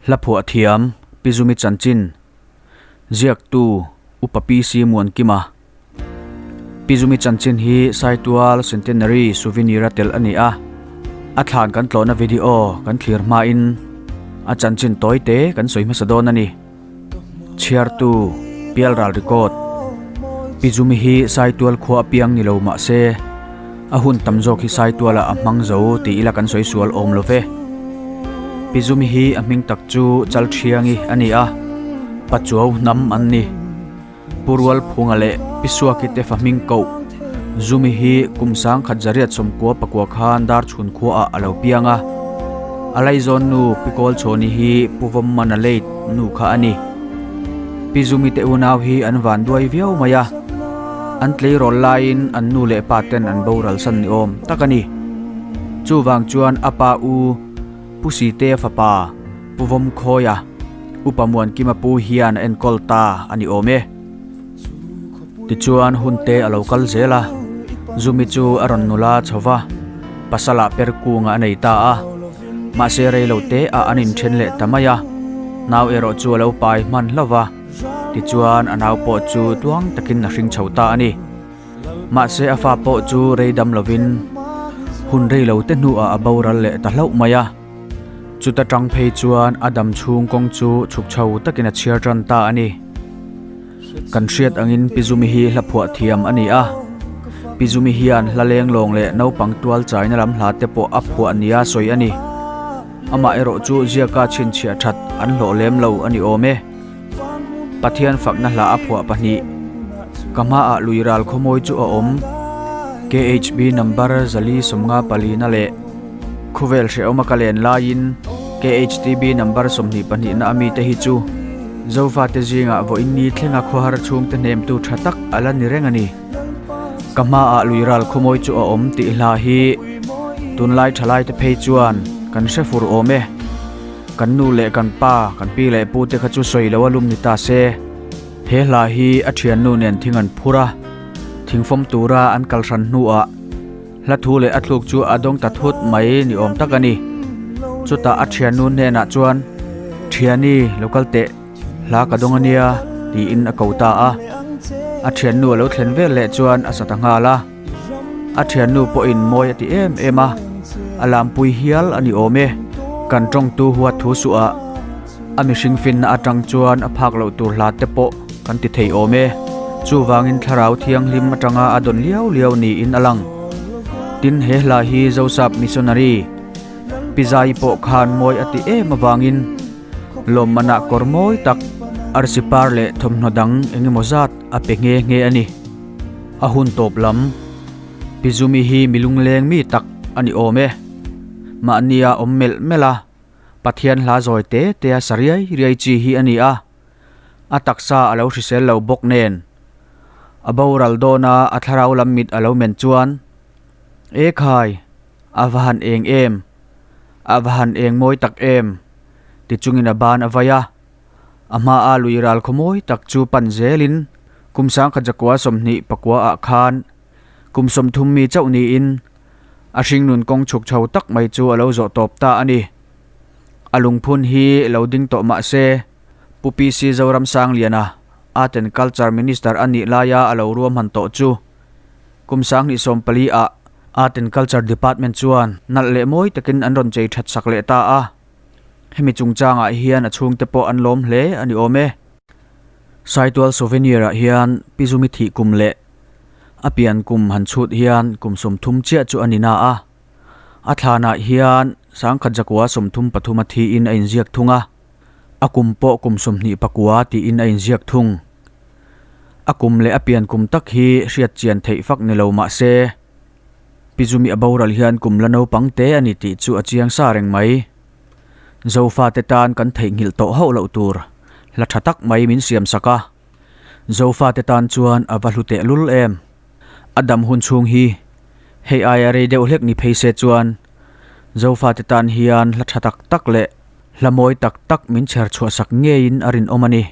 Hla phuah thiam Pi Zumi chanchin ziaktu Upa PC Muankima. Pi Zumi chanchin hi Saitual Centenary Souvenir a tel a ni a, a thlan kan tlawhna video kan thlir hmain a chanchin tawi te kan sawi hmasa dawn a ni. Chhiartu Pialral Record Pi Zumi hi Saitual khua apiang ni lo mah se a hun tam zawk hi Saitualah a hmang zo tih ila kan sawi sual awm lo ve. Pi Zumi hi a hming tak chu Chalthiangi a ni a, Pachuau hnam an ni. Pu Rualphunga leh Pi Suaki te fa hming koh Zumi hi kum sangkhat zariat sawmkua pakua khan Darchhun khuaah a lo piang a. A laizawn nu Pi Kawlchhawni hi Pu Vawmmana late nu kha a ni. Pi Zumi te unau hi an van duai viau mai a, an tleirawl laiin an nu leh pa ten an boral san ni awm tak a ni. Chuvang chuan a pa u Pu Site fapa Pu Vawmkhawia, Upa Muankima pu hian a enkawl ta a ni awm e. Tichuan hun te a lo kal zel a, Zumi chu a rawn nula chho va, pasala per kunga a nei ta a. Mahse rei lo te ah an inthen leh ta mai a, nau erawh chu a lo pai hman hlauh va, tichuan a nau pawh chu tluang takin a hring chho ta a ni. Mahse a fa pawh chu rei dam lovin hun rei lo te hnuah a boral leh ta hlauh mai a. Chuta tang phei chuan a dam chhung kawng chu chhuk chho takin a chhiar tan ta a ni. Kan hriat angin Pi Zumi hi hla phuah thiam a ni a. Pi Zumi hian hla leng lawng leh naupang tual chaina lam hla te pawh a phuah nia sawi a ni. Amah erawh chu ziaka chhinchhiah that an hlawh lem lo a ni awm e. Pathian fakna hla a phuah pahnih. Ka hmaah lui ral khawmawi chu a awm. KHB number zali sawmnga palina leh khawvel hrehawma ka len laiin KHTB number 22 na ami te hi chu Zofate zingah vawiin ni thlenga khawhar chhungte hnemtu tha tak a la ni reng a ni. Ka hmaah lui ral khawmawi chu a awm tih hla hi tunlai thalaite phei chuan kan hre fur awm e. Kan nu leh kan pa, kan pi leh pu te kha chu sawi lo a lum ni ta se. He hla hi a thiannu nen thing an phur a, thingfawm tura an kal hran hnuah hla thu leh a thluk chu a dawng ta thut mai ni awm tak a ni. Chutah a thiannu hnenah chuan, Thiani, lo kal teh, hla ka dawng a nia, tiin a ko ta a. A thiannu a lo thlen vel leh chuan a sa ta nghal a. A thiannu pawhin mawi a ti em em a, a lampui hial a ni awm e. Kan tawngtu huat thu suh ah a mihring finna atang chuan a phak loh tur hla te pawh kan ti thei awm e. Chuvangin thlarau thianghlim atanga a dawn liau liau niin a lang. Tin he hla hi Zosap Missionary Pi Zai pawh khan mawi a ti em avangin lawmmanah kawr mawi tak arsi par leh thawmhnaw dang engemaw zat a pe nghe nghe a ni. A hun tawp lam, Pi Zumi hi mi lungleng mi tak a ni awm e. Mahnia awm melh melh a, Pathian hla zawi te te a sa riai riai chi hi a ni a. A taksa a lo hrisel lo bawk nen. A boral dawn a, a thlarau lam mit a lo men chuan, E khai, a va han eng em? A va han eng mawi tak em? Ti chungin a ban a vai a. A hmaa lui ral khawmawi tak chu pan zelin kum sangkhat zakua 24 ah khan kum 30 mi chauh niin a hringnun kawng chhuk chho tak mai chu a lo zawh tawp ta a ni. A lungphun hi lo ding tawh mah se Pu PC Zoramsangliana Art and Culture Minister a nih laia a lo ruahman tawh chu kum 2014 ah Art and Culture Department chuan nalh leh mawi takin an rawn chei that sak leh ta a. Hemi chungchangah hian a chhungte pawh an lawm hle a ni awm e. Saitual Souvenir ah hian Pi Zumi thih kum leh a pian kum han chhut hian kum 30 chiah chu a ni na a. A thlanah hian sangkhat zakua 33 a thiin a inziak thung a, a kum pawh kum 29 tiin a inziak thung. A kum leh a pian kum tak hi hriat chian theih fak ni lo mah se, Pi Zumi a boral hian kum la naupang te a ni tih chu a chiang sa reng mai. Zofate tan kan theihnghilh tawh hauh loh tur hla tha tak mai min siam sak a. Zofate tan chuan a va hlu tehlul em. A dam hun chhung hi hei aia rei deuh hlek ni phei se chuan Zofate tan hian hla tha tak tak leh hla mawi tak tak min chher chhuah sak ngeiin a rinawm a ni.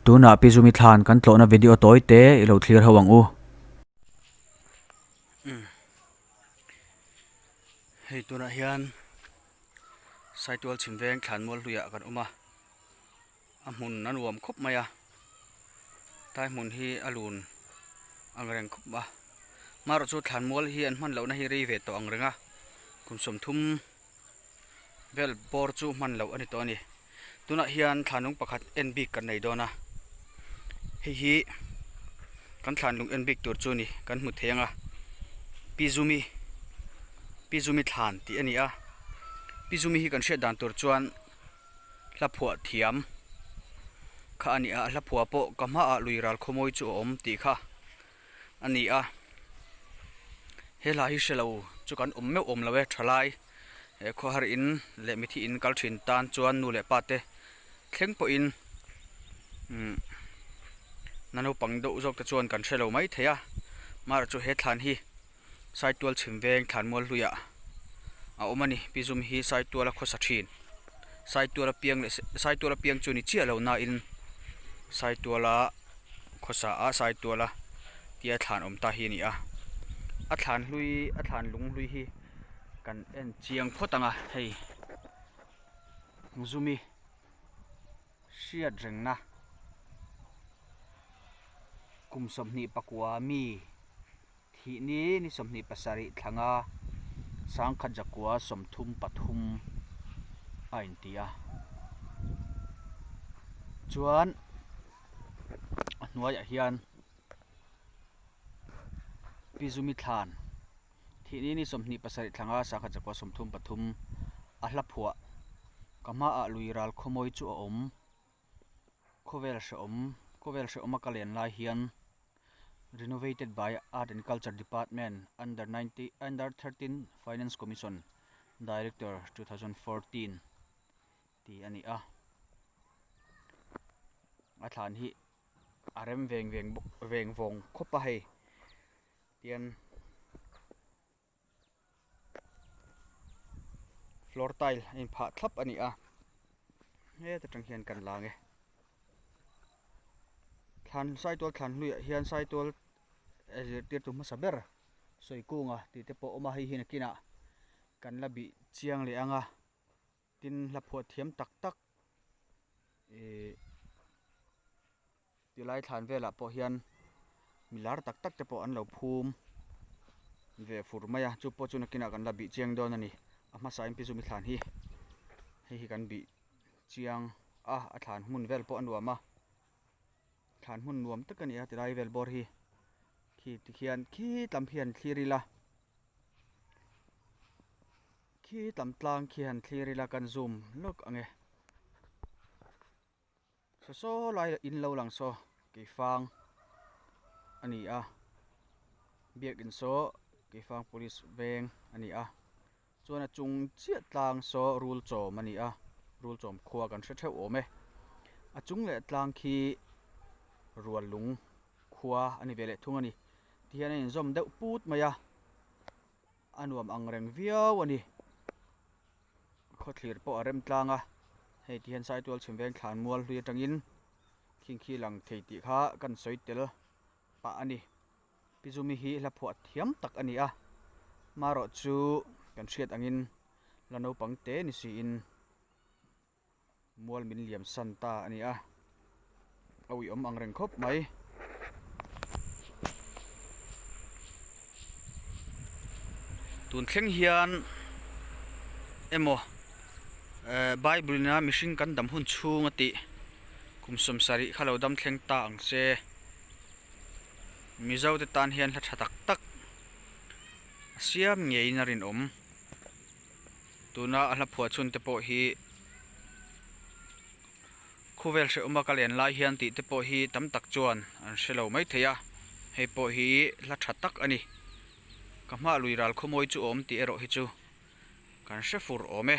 Tunah Pi Zumi thlan kan tlawhna video tawi te i lo thlir ho ang u. Hei tunah hian Saitual chhim veng thlanmual hluiah kan awm a, a hmun a nuam khawp mai a, tlai hmun hi a lun ang reng khawp a, marawh chu thlanmual hi an hman lohna hi rei ve tawh ang reng a, kum sawmthum vel bawr chu hman loh a ni tawh a ni. Tunah hian thlanlung pakhat en bik kan nei dawn a, hei hi kan thlanlung en bik tur chu a ni kan hmu thei ang a, Pi Zumi Pi Zumi thlan tih a ni a, Pi Zumi hi kan hriat dan tur chuan hla phuah thiam kha a ni a, hla phuah pawh ka hmaah lui ral khawmawi chu a awm tih kha a ni a, he hla hi hre lo chu kan awm meuh awm lo e thalai he khawhar in leh mithi in kal thin tan chuan nu leh pa te thleng pawhin umm na naupang deuh zawk te chuan kan hre lo mai thei a amaherawhchu chu he thlan hi Saitual chhim veng thlanmual hluiah a awm a ni pi zum hi Saituala khawsa thin Saituala piang leh Saituala piang chu ni chiah lo nain Saituala khawsa a Saituala tia thlan awm ta hi a ni a a thlan hlui a thlan lung hlui hi kan en chiang phawt ang a hei zumi hriat rengna kum 24 mi. Thih ni ni 27 thlanga sangkhat zakua 33 a inti a. Chuan a hnuaiah hian Pi Zumi thlan thih ni ni 27 thlanga sangkhat zakua 33 a hla phuah ka hmaah lui ral khawmawi chu a awm. Khawvel hrehawm khawvel hrehawm a ka len lai hian renovated by art and culture department under ninety under thirteen finance commission director 2014 tih a ni a a thlan hi a rem veng veng bawk veng vawng khawp a hei tian. Floor tile a inphah thlap a ni a heta tang hian kan lang e thlan saitual thlan hluiah hian saitual zirtirtu hmasa ber sawi kunga tih te pawh a awm a hei hi nakinah kan la bih chiang leh ang a tin hla phuah thiam tak tak ihh. Tilai thlan velah pawh hian mi lar tak tak te pawh an lo phum ve fur mai a chu pawh chu nakinah kan la bih chiang dawn a ni a hmasa in pi chu mi thlan hi hei hi kan bih chiang a a thlan hmun vel pawh a nuam a thlan hmun nuam tak a ni a tilai vel bawr hi khi tikhian khi tlam hian thlir ila khi tlam tlang khi han thlir ila kan zoom lawk ang e. Saw saw lai in lo lang saw keifang a ni a biakin saw keifang police veng a ni a chuan a chung chiah tlang saw rul chawm a ni a rul chawm khua kan hre theuh awm e a chung leh tlang khi rual lung khua a ni ve leh thung a ni tihian a inzawm deuh put mai a. A nuam ang reng viau a ni. Khawthlir pawh a rem tlang a, hei ti hian Saitual chhim veng thlan mual hlui atangin khing khi lang thei tih kha kan sawi tel pah a ni. Pi Zumi hi hla phuah thiam tak a ni a, marawh chu kan hriat angin la naupang te ni siin Mual min liam san ta a ni a, a uiawm ang reng khawp mai. Tun thleng hian emaw eh Bible ina mihring kan dam hun chhung a tih kum 70 kha lo dam thleng ta ang se. Mizo te tan hian hla tha tak tak a siam ngeiin a rinawm. Tuna a hla phuah chhun te pawh hi khawvel hrehawm a ka len lai hian tih te pawh hi tam tak chuan an hre lo mai thei a hei pawh hi hla tha tak a ni ka hma lui ral khawmawi chu a awm tih erawh hi chu kan hre fur awm e.